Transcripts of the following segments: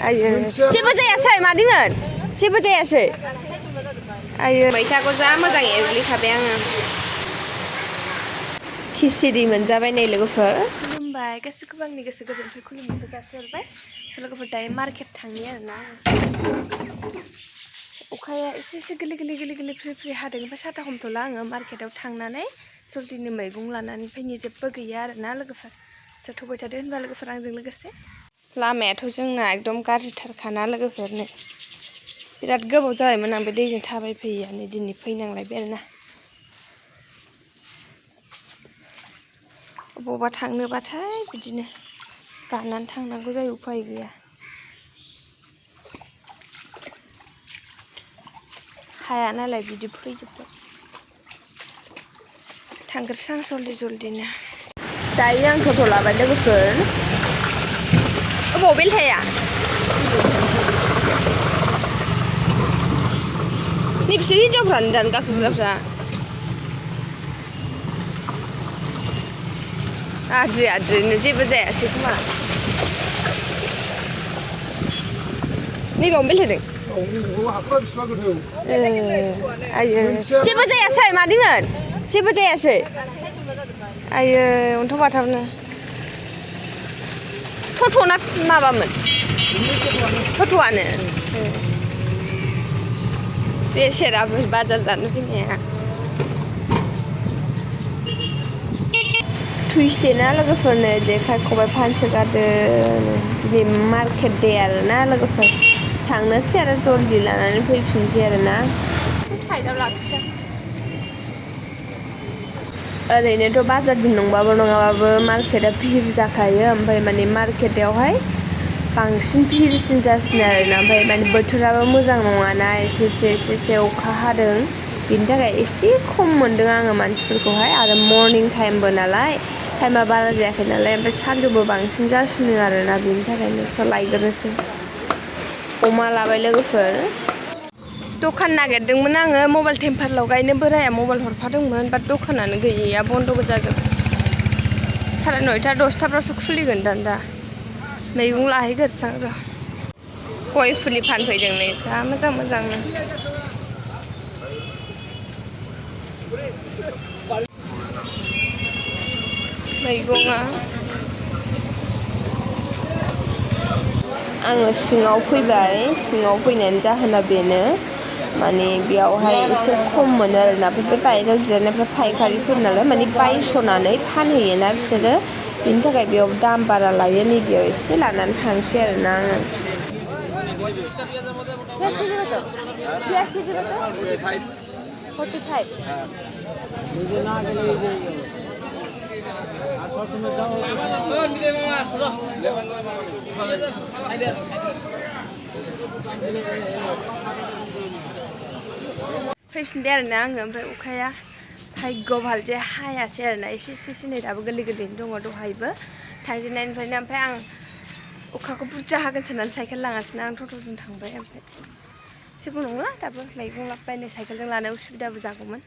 आयो जेबो जायासै मादैमोन जेबो जायासै आयो मैथाखौ जा मोजां एरग्लिखाबाय आङो खिसिरि मोनजाबाय नै लोगोफोर खुलुमबाय गासैखौबो आंनि गोसो गोरबोनिफ्राय खुलुमनायखौ जासिहरबाय लोगोफोर दायो मार्केट थांनि आरोना अखाया एसे गोरलै फ्रि फ्रि हादों ओमफ्राय साथा हमथ'ला आङो मार्केटाव थांनानै जल्दिनो मैगं लानानै फैनि जेबो गैया आरोना लोगोफोर जाथ'बाय थादो होनबा लोगोफोर आंजों लोगोसे लामायाथ' जोंना एकदम गाज्रिथारखाना लोगोफोरनो बिराद गोबाव जाबायमोन आं बे दैजों थाबाय फैयानो दिनै फैनांलायबाय आरोना बबावबा थांनोबाथाय बिदिनो गानानै थांनांगौ जायो उफाय गैया हाया नालाय बिदि फैजोब्बाय थांग्रोसां जल्दिनो दायो आं टट' लाबाय लोगोफोर अबाव बेलथाया नै बिसोर हिनजावफ्रानो दानो गाखोग्राफ्रा आद्रिनो जेबो जायासै खोमा नैबावनो बेलथायदों आयो जेबो जायासै मादैमोन जेबो जायासै आयो अन्थाव बाथावनो टट'ना माबामोन टट'आनो बे सेराबो बाजार जानो फैनाया टुइसडेना लोगोफोरनो जेखाइ खबाइ फानसोगारदों दिनै मार्केट दे आरोना लोगोफोर थांनोसै आरो जल्दि लानानै फैफिनसै आरोना साइडआव लाखिदों ओरैनोथ' बाजार दिन नंबाबो नङाबाबो मार्केटआ भिर जाखायो ओमफ्राय माने मार्केटावहाय बांसिन भिरसिन जासिनो आरोना ओमफ्राय माने बोथोराबो मोजां नङाना एसे अखा हादों बेनि थाखाय एसे खम मोनदों आङो मानसिफोरखौहाय आरो मर्निं टाइमबो नालाय टाइमा बारा जायाखै नालाय ओमफ्राय सानदुंबो बांसिन जासिनो आरोना बेनि थाखायनो लायग्रोनोसै अमा लाबाय लोगोफोर दखान नागिरदोंमोन आङो मबाइल टेम्पार लगायनो बोराया मबाइल हरफादोंमोन बाट दखानानो गैया बन्द' गोजाजोब 9:30 10टाफ्रावसो खुलिगोन दा मैगं लाहैग्रोसां र' गय फुलि फानफैदों नै जा मोजांनो मैगंआ आङो सिङाव फैबाय सिङाव फैनायनि जाहोना बेनो माने बेयावहाय एसे खम मोनो आरोना बे बायहेरायाव जिरायनायफ्रा फायखारिफोर नालाय माने बायस'नानै फानहैयोना बिसोरो बेनि थाखाय बेयाव दाम बारा लायो नैबेयाव एसे लानानै थांसै आरोना आङो पियाज केजि कत 45 फैफिनबाय आरोना आङो ओमफ्राय अखाया भाग्य भालजे हायासै आरोना एसे नै दाबो गोरलैनो दङ दहायबो थांजेननायनिफ्रायनो ओमफ्राय आं अखाखौ बुरजा हागोन साननानै साइकेल लाङासैना आं टट'जों थांबाय ओमफ्राय जेबो नंला दाबो मैगं लाबोबाय साइकेलजों लानो उसुबिदाबो जागौमोन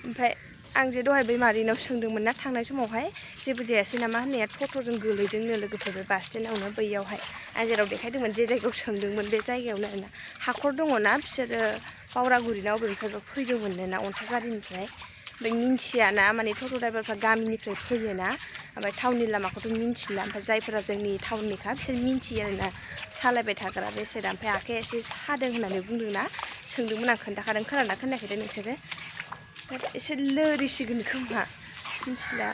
ओमफ्राय आं जे दहाय बै मादैनाव सोंदोंमोन ना थांनाय समावहाय जेबो जायासै नामा होननाया टट'जों गोलैदोंनो लोगोफोर बे बास स्टेन्डआवनो बैयावहाय आं जेराव देखायदोंमोन जे जायगायाव सोंदोंमोन बे जायगायावनो आरोना हाखर दङना बिसोरो बावरागुरिना बबेनिफ्रायबा फैदोंमोननो ना अन्थाइबारिनिफ्राय ओमफ्राय मिन्थियाना माने टट' ड्राइभारफ्रा गामिनिफ्राय फैयोना ओमफ्राय टाउननि लामाखौथ' मिन्थिला ओमफ्राय जायफोरा जोंनि टाउननिखा बिसोर मिन्थियो आरोना सालायबाय थाग्रा बेसादा ओमफ्राय आखाइया एसे सादों होननानै बुंदोंना सोंदोंमोन आं खोन्थाखादों खोनादोंना खोनायाखै नोंसोरो एसे लोरिसिगोन खोमा मिन्थिला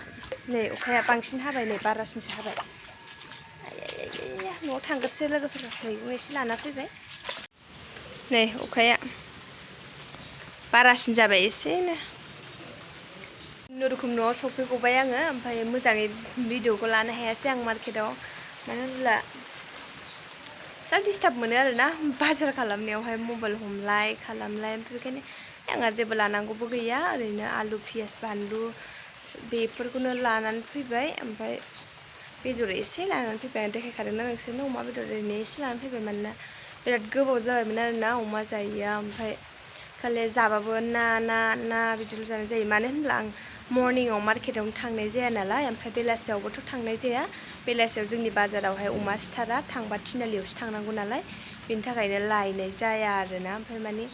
नै अखाया बांसिन हाबाय नै बारासिनसो हाबाय न'आव थांग्रोसै लोगोफोरा मैगं एसे लाना फैबाय नै अखाया बारासिन जाबाय एसेनो खुनुरुखुम न'आव सफैगबाय आङो ओमफ्राय मोजाङै भिडिअखौ लानो हायासै आं मार्केटाव मानो होनब्ला जा डिस्टार्ब मोनो आरोना बाजार खालामनायावहाय मबाइल हमलाय खालामलाय ओमफ्राय बेखायनो आंहा जेबो लानांगौबो गैया ओरैनो आलु पियास बानलु बेफोरखौनो लानानै फैबाय ओमफ्राय बेदर एसे लानानै फैबाय आं देखायखादोंना नोंसोरनो अमा बेदर ओरैनो एसे लानानै फैबाय मानोना बिराद गोबाव जाबायमोन आरोना अमा जायैया ओमफ्राय खालि जाबाबो ना बिदिल' जानाय जायो मानो होनब्ला आं मर्निंआव मार्केटावनो थांनाय जाया नालाय ओमफ्राय बेलासियावबोथ' थांनाय जाया बेलासियाव जोंनि बाजारावहाय अमा सिथारा थांबा थिनालियावसो थांनांगौ नालाय बेनि थाखायनो लायनाय जाया आरोना ओमफ्राय माने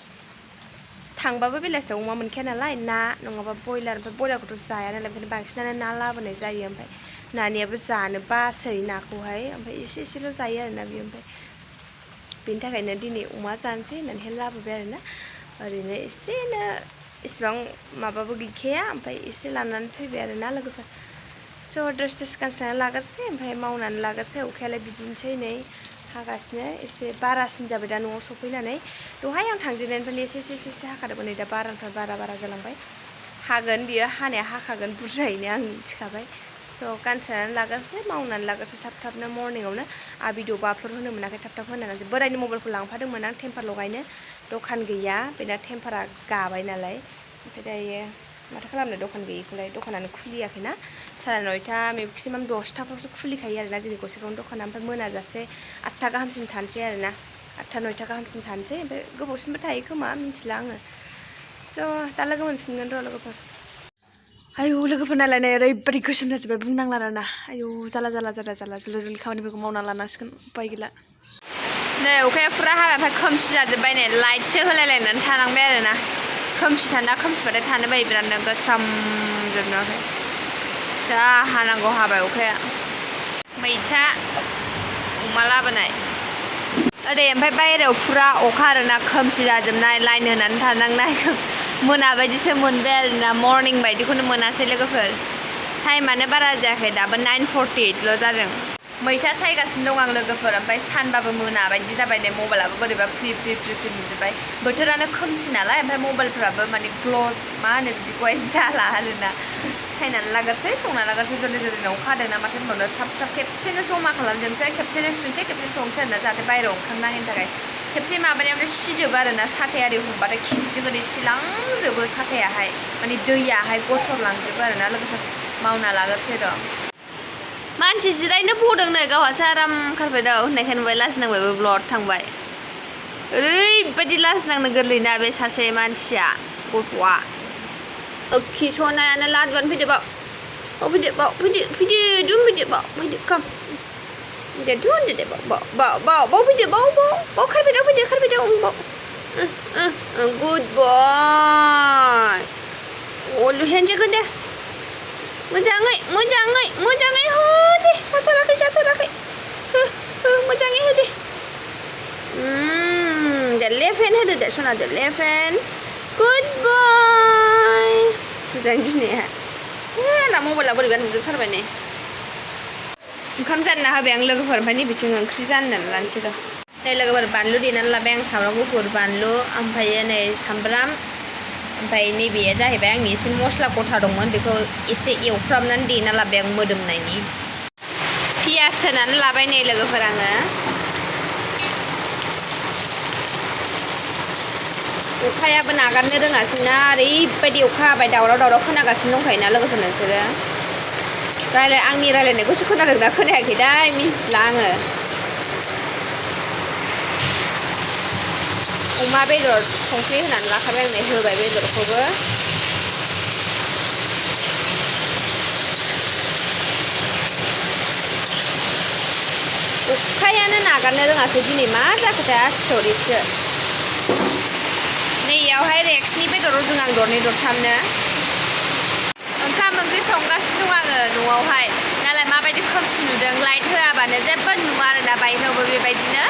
थांबाबो बेलासियाव अमा मोनखाया नालाय ना नङाबा बयलार ओमफ्राय बयलारखौथ' जाया नालाय ओंखायनो बांसिनानो ना लाबोनाय जायो ओमफ्राय नानियाबो जानो बासै नाखौहाय ओमफ्राय एसेल' जायो आरोना बियो ओमफ्य बेनि थाखायनो दिनै अमा जानोसै होननानैहाय लाबोबाय आरोना ओरैनो एसेनो इसिबां माबाबो गैखाया ओमफ्राय एसे लानानै फैबाय आरोना लोगोफोर स' ड्रेस गानस्रानानै लागोरसै ओमफ्राय मावनानै लागोरसै अखायालाय बिदिनोसै नै हागासिनो एसे बारासिन जाबाय दा न'आव सफैनानै दहाय आं थांजेननायनिफ्रायनो एसे हाखादोंमोन नै दा बारानिफ्राय बारा जालांबाय हागोन बियो हानाया हाखागोन बुरजायैनो आं मिथिखाबाय स' गानस्रानानै लागोरसै मावनानै लागोरसै थाबनो मर्निंआवनो भिडिअबो आपल'ड होनो मोनाखै थाब होनानै बोरायनि मबाइलखौ लांफादोंमोन आं टेम्पार लगायनो दखान गैया बेना टेम्पारा गाबाय नालाय ओमफ्राय दायो माथो खालामनो दखान गैयैखौलाय दखानानो खुलियाखैना 9:30 मेक्सिमाम 10टाफ्रावसो खुलिखायो आरोना जोंनि गसाइगावनि दखाना ओमफ्राय मोनाजासे 8टा गाहामसिम थानोसै आरोना 8टा 9टा गाहामसिम थानोसै ओमफ्राय गोबावसिनबो थायो खोमा मिथिला आङो स' दा लोगो मोनफिनगोन र' लोगोफोर आयौ लोगोफोर नालाय नै ओरैबायदि गोसोम जाजोब्बाय बुंनांला आरोना आयौ जाला जुलि खामानिफोरखौ मावना लानांसिगोन उपाय गैला नै अखाया फुरा हाबाय ओमफ्राय खोमसि जाजोब्बाय नै लाइटसो होलायलायनानै थानांबाय आरोना खोमसि थाना खोमसिबाथाय थानो बायो बिरादनो गोसोम जोबनानै जा हानांगौ हाबाय अखाया मैथा अमा लाबोनाय ओरै ओमफ्राय बायहेरायाव फुरा अखा आरोना खोमसि जाजोबनाय लाइन होनानै थानांनाय मोनाबायदिसो मोनबाय आरोना मर्निं बायदिखौनो मोनासै लोगोफोर टाइमानो बारा जायाखै दाबो 9:48ल' जादों मैथा सायगासिनो दं आं लोगोफोर ओमफ्राय सानबाबो मोना बायदि जाबाय नै मबाइलाबो बोरैबा फ्रि नुजोब्बाय बोथोरानो खोमसि नालाय ओमफ्राय मबाइलफ्राबो माने ग्ल'स मा होनो बिदिखौहाय जाला आरोना सायनानै लागोरसै संना लागोरसै जल्दि अखा हादोंना माथो होनबावनो थाब खेबसेनो जमा खालामजोबनोसै खेबसेनो सुनोसै खेबसेनो संसै आरोना जाहाथे बायहेरायाव ओंखारनाङिनि थाखाय खेबसे माबानायावनो सिजोबो आरोना साथाया ओरै हमबाथाय खिबुजों ओरै सिलांजोबो साथायाहाय माने दैयाहाय गसरलांजोबो आरोना लोगोफोर मावना लागोरसै र' मानसि जिरायनो बदों नै गावहासो आराम खारबाय होननायखाय नुबाय लाजिनांबायबो ब्लड थांबाय ओरैबायदि लाजिनांनो गोरलैना बे सासे मानसिया गथ'आ ओखि सनायानो लादुआनो फैदो फैदो दुम फैदो खाम फैदो दुम फैदो बाव खारबाय दं गुड बय अल हेन्डसेक होदो मोजाङै हो दे जाथाराखै मोजाङै हो दे दे लेफ्ट हेन्ड होदो दे सना दे लेफ्ट हेन्ड गुड बय मोजां गिनाया आंना मबाइला बोरैबा नुजोबथारबाय नै ओंखाम जानना होबाय आं लोगोफोर ओमफ्राय नै बिथिं ओंख्रि जाननानै लानोसै र' नै लोगोफोर बानलु देनानै लाबाय आं सामब्राम गुफुर बानलु ओमफ्रायो नै सामब्राम ओमफ्राय नैबेयो जाहैबाय आंनि एसे मस्ला गथा दंमोन बेखौ एसे एवफ्रामनानै देना लाबाय आं मोदोमनायनि पियास होनानै लाबाय नै लोगोफोर आङो अखायाबो नागारनो रोङासैना ओरैबायदि अखा हाबाय दावराव खोनागासिनो दंखायोना लोगोफोर नोंसोरो आंनि रायलायनायखौसो खोनादोंना खोनायाखैथाय मिन्थिला आङो अमा बेदर संख्रि होनानै लाखाबाय आं नै होबाय बेदरखौबो अखायानो नागारनो रोङासै दिनै मा जाखोथाय आसरितसो नैयावहाय रेक्सनि बेदर रुदों आं दरनै दरथामनो ओंखाम ओंख्रि संगासिनो दं आङो न'आवहाय नालाय माबायदि खोमसि नुदों लाइट होआबानो जेबो नुवा आरोना बायहेरायावबो बेबायदिनो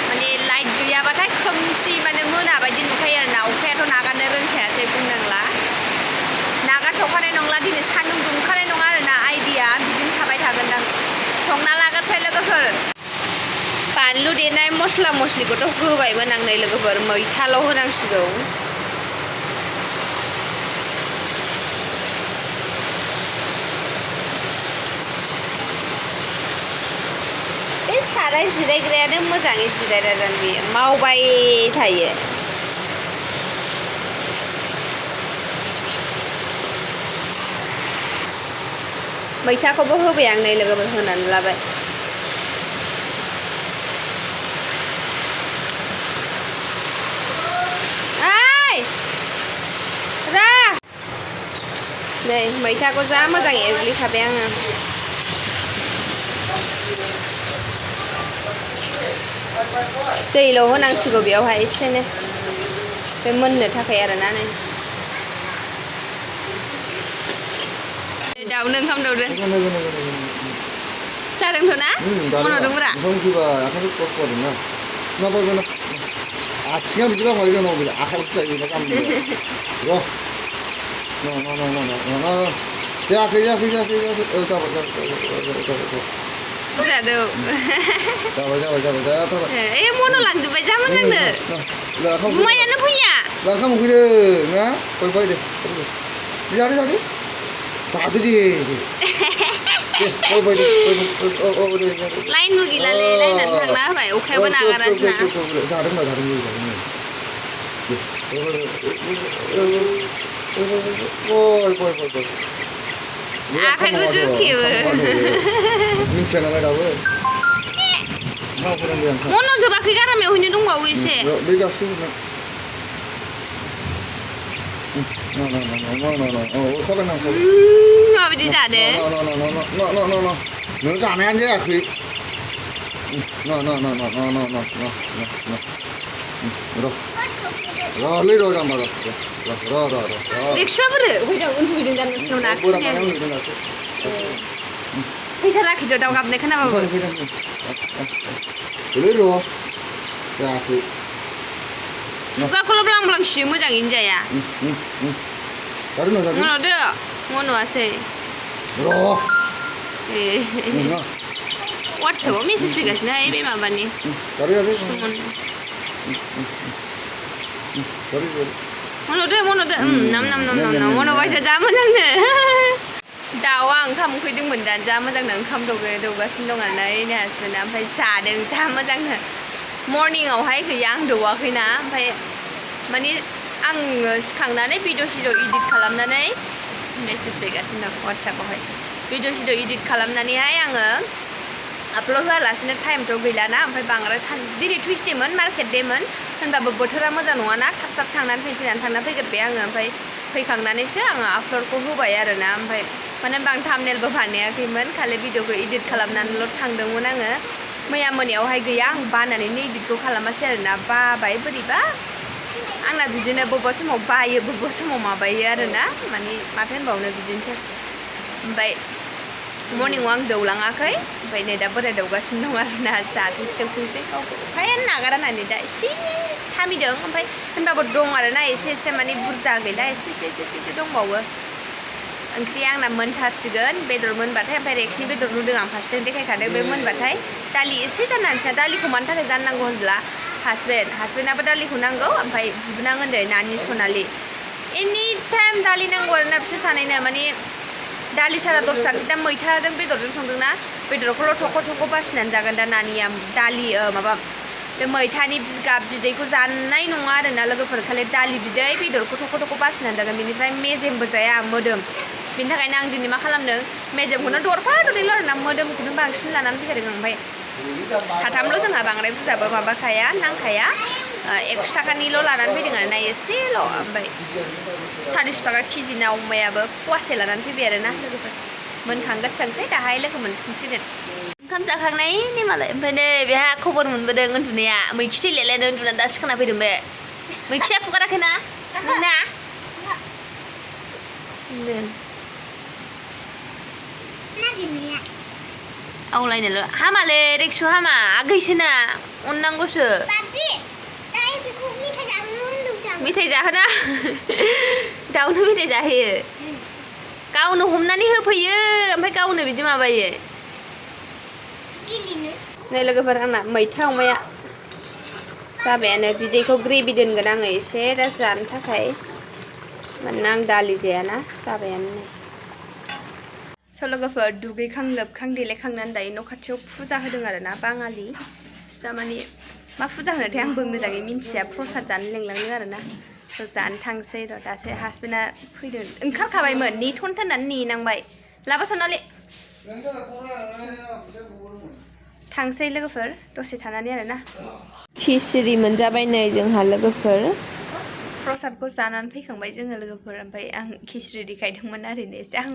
माने लाइट गैयाबाथाय खोमसि माने मोना बायदि नुखायो आरोना अखायाथ' नागारनो रोंखायासै बुंनांला नागारथ'खानाय नंला दिनै सान्दुं दुंखानाय नङा आरोना आइडिया बिदिनो थाबाय थागोनदां संना लागोरसै लोगोफोर बानलु देनाय मस्ला मस्लिखौथ' होबायमोन आं नै लोगोफोर मैथाल' होनांसिगौ बे साराय जिरायग्रायानो मोजाङै जिरायलादां बेयो मावबाय थायो मैथाखौबो होबाय आं नै लोगोफोर होनानै लाबाय नै मैथाखौ जा मोजां एरग्लिखाबाय आङो दैल' होनांसिगौ बेयावहाय एसेनो बे मोननो थाखाय आरोना नै दाउनो ओंखाम दौदो जादोंथ' ना मन'दोंब्रा आथिङा बिदिबा माबि दङ आखाइखौ लायोना गामियाव जायाखै जाबाय ए मन' लांजोब्बाय जा मोजांनो गुमायानो फैया लांखां फैदों ना फै दे जादो जादो दे लाइनबो गैलालै लाइनानो थांना होबाय अखायाबो नागारासैना आखाइखौ जोखेबो मिथिया नालाय दाबो मन' जोबाखै गारामायाव हैनो दंबावो एसे दै गासिबो माबायदि जादो नों जानायानो जायाखै र'लै र' जाम्बा र' रिक्सा बोरो फैदों उन्दुहैदों जानो नुना फैथाराखैथ' दाउ गाबनाय खोनाबाबो जायाखै खुगाखौल' ब्लां ब्लां सियो मोजाङैनो जाया मन'दो मन'आसै वाट्सएपआव मेसेज फैगासिनोहाय बे माबानि मन'दो नाम मन'बायथा जा मोजांनो दाउआ ओंखाम उखैदोंमोन दा जा मोजांनो ओंखाम दौगासिनो दं आरोना एनि हासबेन्डआ ओमफ्राय जादों जा मोजांनो मर्निंआवहाय गैया आं दौवाखैना ओमफ्राय माने आङो सिखांनानै भिडिअ इडिट खालामनानै मेसेज फैगासिनो दं वाट्सएपआवहाय भिडिअ इडिट खालामनानैहाय आङो आपल'ड होआलासिनो टाइमथ' गैलाना ओमफ्राय बांद्राय दिनै टुइसडेमोन मार्केट डेमोन होनबाबो बोथोरा मोजां नङाना थाब थांनानै फैनानै थांना फैग्रोबाय आङो ओमफ्राय फैखांनानैसो आङो आपल'डखौ होबाय आरोना ओमफ्राय मानो होनबा आं थाम्बनेलबो बानायाखैमोन खालि भिडिअखौ इडिट खालामनानैल' थांदोंमोन आङो मैया मोनायावहाय गैया आं बानानैनो इडिटखौ खालामासै आरोना बाबाय बोरैबा आंना बिदिनो बबेबा समाव बायो बबेबा समाव माबायो आरोना माने माथो होनबावनो बिदिनोसै ओमफ्राय मर्निंआव आं दौलाङाखै ओमफ्राय नै दा बोराय दौगासिनो दं आरोना जाथोंसै गावखौ अखायानो नागारा होननानै दा एसे थामिदों ओमफ्राय होनबाबो दं आरोना एसे माने बुरजा गैला एसे दंबावो ओंख्रिया आंना मोनथारसिगोन बेदर मोनबाथाय ओमफ्राय रेक्सनि बेदर रुदों आं फार्स्टजों देखायखादों बे मोनबाथाय दालि एसे जानोसै दालिखौ मानि थाखाय जाननांगौ होनब्ला हासबेन्डआबो दालिखौ नांगौ ओमफ्राय बिबोनां उन्दै नानि सनालि एनि टाइम दालि नांगौ आरोना बिसोर सानैनो माने दालि सारा दस्रा दा मैथाजों बेदरजों संदोंना बेदरखौल' थख' बासिनानै जागोन दा नानिया दालि माबा बे मैथानि बिगाब बिदैखौ जानाय नङा आरोना लोगोफोर खालि दालि बिदै बेदरखौ थख' बासिनानै जागोन बेनिफ्राय मेजेमबो जाया मोदोम बिनि थाखायनो आं दिनै मा खालामदों मेजेमखौनो दरफा दरनैल' आरोना मोदोमखौनो बांसिन लानानै फैखादों ओमफ्राय साथामल' जोंहा बांद्राय बुरजाबो माबाखाया नांखाया 100 थाखानिल' लानानै फैदों आरोना एसेल' ओमफ्राय 450 थाखा केजिना अमायाबो फवासे लानानै फैबाय आरोना लोगोफोर मोनखांगोनसै दाहाय लोगो मोनफिनसिगोन ओंखाम जाखांनायनि मालाय ओमफ्राय नै बेहा खबर मोनबोदों उन्दुनाया मैखि थैलायलायनो उन्दुनानै दा सिखांना फैदों बे मैखिया फुगाराखैना नोंना आवलायनोल' हामालै रेक्सु हामा आगैसोना अननांगौसो मेथाइ जाहोना दाउनो मेथाइ जाहोयो गावनो हमनानै होफैयो ओमफ्राय गावनो बिदि माबायो नै लोगोफोर आंना मैथा अमाया जाबायानो बिदैखौ ग्रेभि दोनगोन आङो एसे दा जानो थाखाय मानोना आं दालि जायाना जाबायानो नै लोगोफोर दुगैखां लोबखां देलायखांनानै दायो न' खाथियाव फुजा होदों आरोना बाङालि माने मा फुजा होनोथाय आंबो मोजाङै मिन्थिया प्रसाद जानो लेंलांदों आरोना जानो थांसै र' दासो हासबेन्डआ फैदों ओंखारखाबायमोन नेथ'नो होननानै नेनांबाय लाबो सनालि थांसै लोगोफोर दसे थानानै आरोना खिसिरि मोनजाबाय नै जोंहा लोगोफोर प्रसादखौ जानानै फैखांबाय जोङो लोगोफोर ओमफ्राय आं खिचुरि देखायदोंमोन ओरैनो एसे आं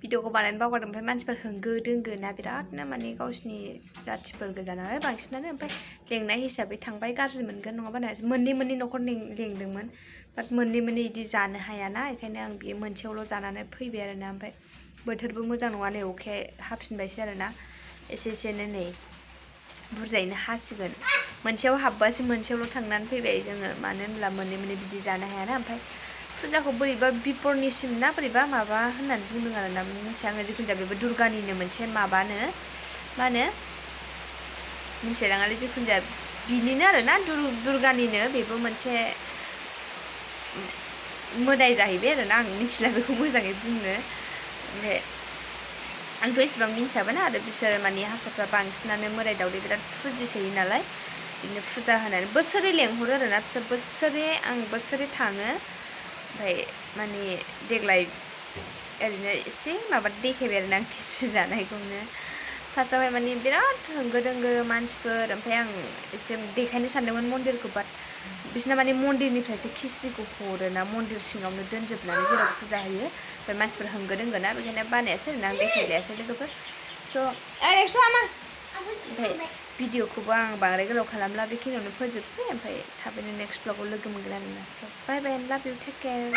भिडिअखौ बानायनो बावगारदों ओमफ्राय मानसिफोर होंगो दोंगो ना बिरादनो माने गावसिनि जाथिफोर गोजा नालाय बांसिनानो ओमफ्राय लेंनाय हिसाबै थांबाय गाज्रि मोनगोन नङाबा मोननै न'खर लेंदोंमोन बाट मोननै इदि जानो हायाना बेखायनो आं बे मोनसेयावल' जानानै फैबाय आरोना ओमफ्राय बोथोरबो मोजां नङा नै अखाया हाफिनबायसो आरोना एसेनो नै बुरजायैनो हासिगोन मोनसेयाव हाबबासो मोनसेयावल' थांनानै फैबाय जोङो मानो होनब्ला मोननै बिदि जानो हायाना ओमफ्राय फुजाखौ बोरैबा बिपरनिसिम ना बोरैबा माबा होननानै बुंदों आरोना मिन्थिया आङो जिखुनु जाया बेबो दुर्गानिनो मोनसे माबानो मा होनो मिन्थिलायलाङालै जिखुनु जाया बिनिनो आरोना दुर्गानिनो बेबो मोनसे मोदाय जाहैबाय आरोना आं मिन्थिला बेखौ मोजाङै बुंनो ओमफ्राय आंथ' एसेबां मिन्थियाबोना आरो बिसोर माने हारसाफ्रा बांसिनानो मोदाय दावदै बिराद फुजिसोयो नालाय बिदिनो फुजा होनानै बोसोरै लेंहरो आरोना बिसोर आं बोसोरै थाङो ओमफ्राय माने देग्लाय ओरैनो एसे माबा देखायबाय आरोना आं खिचुरि जानायखौनो फार्स्टआवहाय माने बिराद होंगो दोंगो मानसिफोर ओमफ्राय आं एसे देखायनो सानदोंमोन मन्दिरखौ बाट बिसोरना माने मन्दिरनिफ्रायसो खिचुरिखौ हरोना मन्दिर सिङावनो दोनजोबनानै जेराव फुजा होयो ओमफ्राय मानसिफोर होंगो दोंगो ना बेखायनो बानायासै आरोना आं देखायलायासै लोगोफोर ओमफ्राय भिडिअखौबो आं बांद्राय गोलाव खालामला बेखिनियावनो फोजोबसै ओमफ्राय थाबैनो नेक्स्ट ब्लगाव लोगो मोनगोन आरोना स' बाय बाय एन्ड लाभ इउ टेक केयार